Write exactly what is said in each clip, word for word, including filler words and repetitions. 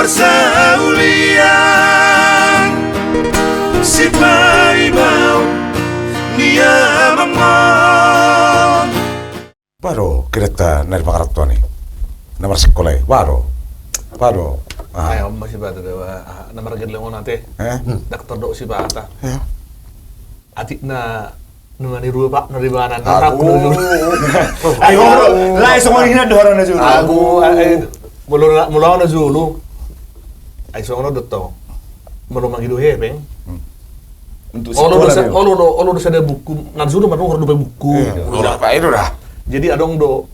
Parsaulian sipaimaon ni amang on. Boha do kedaanta na di pangarantoan i, na marsikola i, boha do? Boha do? Ah. Ai, on ma sipata do, ah, na margellengon ate. Eh? Ndang tardok sipata. Ia. Atik na, na manirua bak na di bana na. Aduh. Ai, lae songon i na do hara na jolo. Aduh, ai, molo na, molo na jolo. Ai songon on do tong. Molo mangido hepeng. Hmm. Olo do sa-, olo do, olo do sada buku, na jolo manuhor dope buku. Iya, olo do. Apa itu dah? Jadi adong do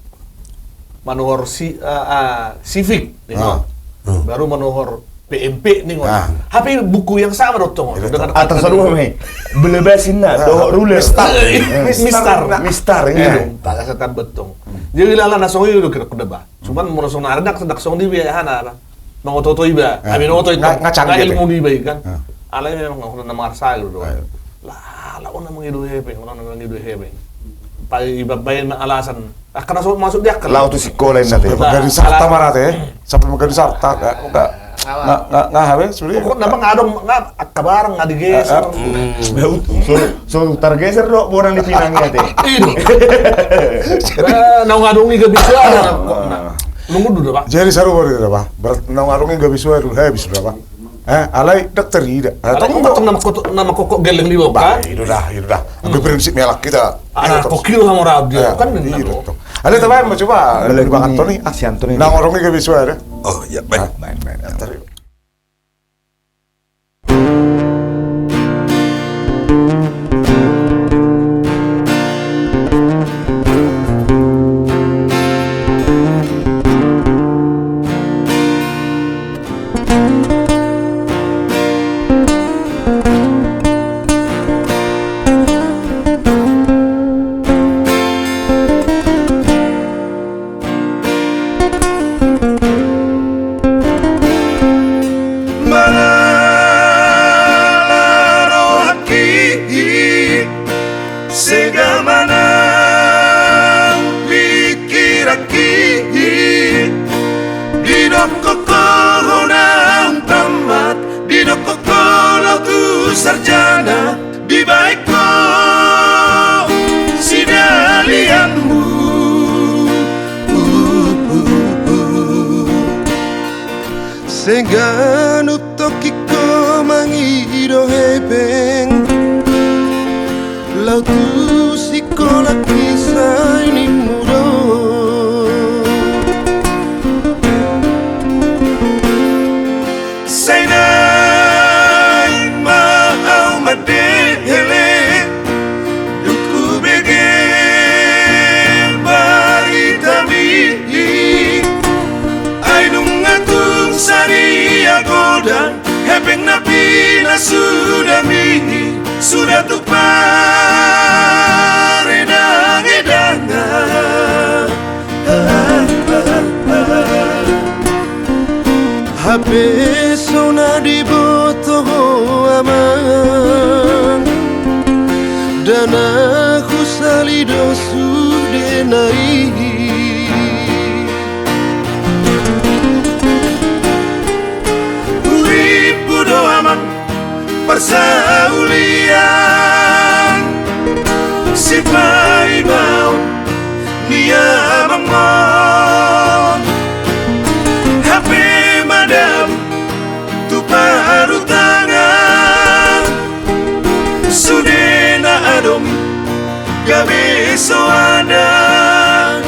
manuhor si, ah, ah, sivik, ninna. Ah. Hmm. Baru manuhor P M P ninna. Ah. Hape buku yang sama do tong. Iya, dengan atas anu apa? Belebasin na, ah, dohot ruler. Mistar. Eh, mistar. Mistar, iya. Iya, dong. Tak kasar tambah tong. Hmm. Jadi lala na songon i do kira-kira ba. Cuman molo sonari ndang songon i be, aha na, mangoto-oto iba. Ah. Abi mangoto-oto, nga, nga canggih ilmu iba kan. Ah. Alai memang na marsalah do. Ah, iya. Lah, lah, on na mangido hepeng, on na mangido hepeng. Pai iba baen alasan. Ah, karena so masuk di akal. Laho tu sikola inna ate. Sampe manggadui sarta ma ate. Sampe manggadui sarta. Nga, nga, nga, nga, hape, sudah. Pokokna bang adong, nga, angka barang nga digeser. Ah, ah. Hmm. So, so targeser do bona ni pinang i ate. Iya. Naung adong i gabe suara. Ah. Nungu dulu, Pak. Jadi sarupa do, Pak. Berarti naung adong i gabe suara dulu, habis do, Pak. Eh, alai dokter ida. Eh, alai tong do. Tong nama koko, nama koko geleng di bawah. Bah, itu dah, itu dah. Hmm. Ambil prinsip melak kita. Anak kokil sama rabi, eh, kan, iya, betul. Alai tabaen ma coba. Balik Bang ni Antoni. Ah, si Antoni. Naung adong i gabe suara. Oh, iya, baik. Ah. Baik, baik. Dokter. Manala rohangki, sega manang pikiranki, didok ho ho naung tamat, didok ho ho laho tu sarjana. Dibaen ho sidalianmu. Sega nungnung ho mangido hepeng, laho tu sikola i sai nimmu do. Sai naeng ma au mandele, dung hubege baritami. Ai nunga tung sadia godang, hepeng na pinasudami, suda tu paredangedangan. Hape songon na diboto ho amang, ndang na husali do sudena i. Hurimpu do amang parsaulian sipaimaon ni amang on. Hape madam tu parutangan, sudena adong gabe so adong.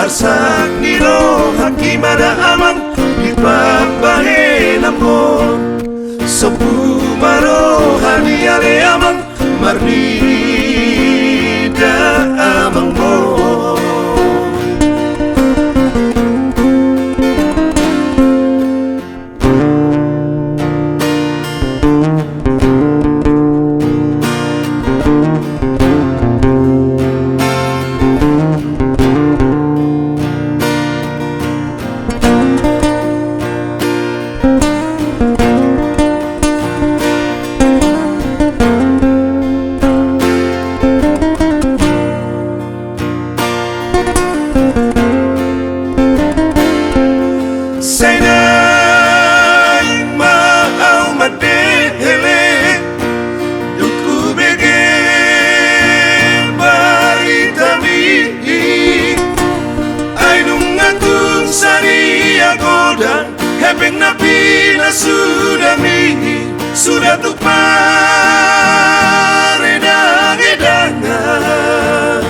Arsak ni rohangki ma da amang di pambahenanmon. Sombu ma roha ni ale amang marnida amangmon. Hepeng na pinasudami suda tu paredang-edangan.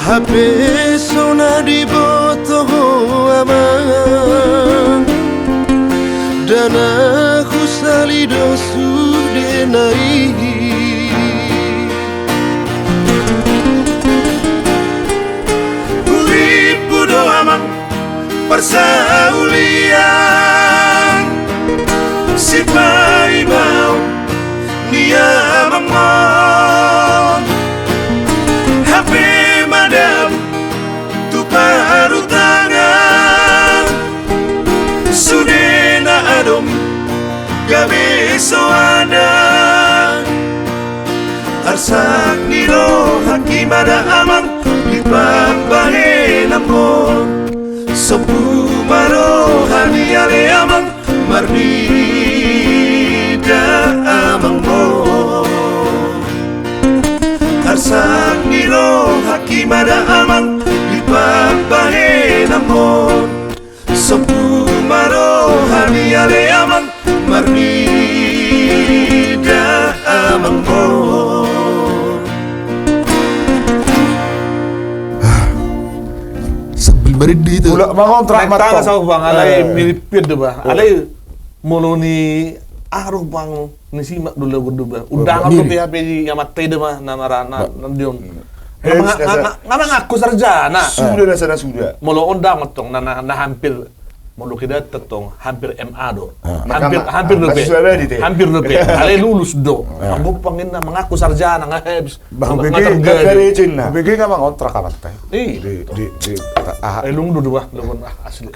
Hape so na diboto ho amang, ndang na husali do sudena i. Hurippu do amang parsaulian, sipaimaon ni amang on. Hape madabu tu parutangan, sudena adong gabe so adong. Arsak ni rohangki ma da amang di pambahenanmon. Sombu ma rohami ale amang marnida amangmon. Arsak ni rohangki ma da amang di pambahenanmon. Sombu ma rohami ale amang marnida amangmon. Sambil merinding itu. Ulak mangontrak. Tangkas au bang, alai mirip do ba. Alai molo ni aha do bang, ni simak do lagu do ba. Undangan do pihak pihak yang matai do ba, nama rana nandion. Nga mangaku sarjana. Sudah na sana sudah. Molo undangan tong na hampir, molo kita tong hampir M A do. Hampir dope. Hampir dope. Alai lulus do. Ambo panginna mangaku sarjana nga habis. Bang bege nga mangontrak amat. Di di di. Alai lung do dua. Asli.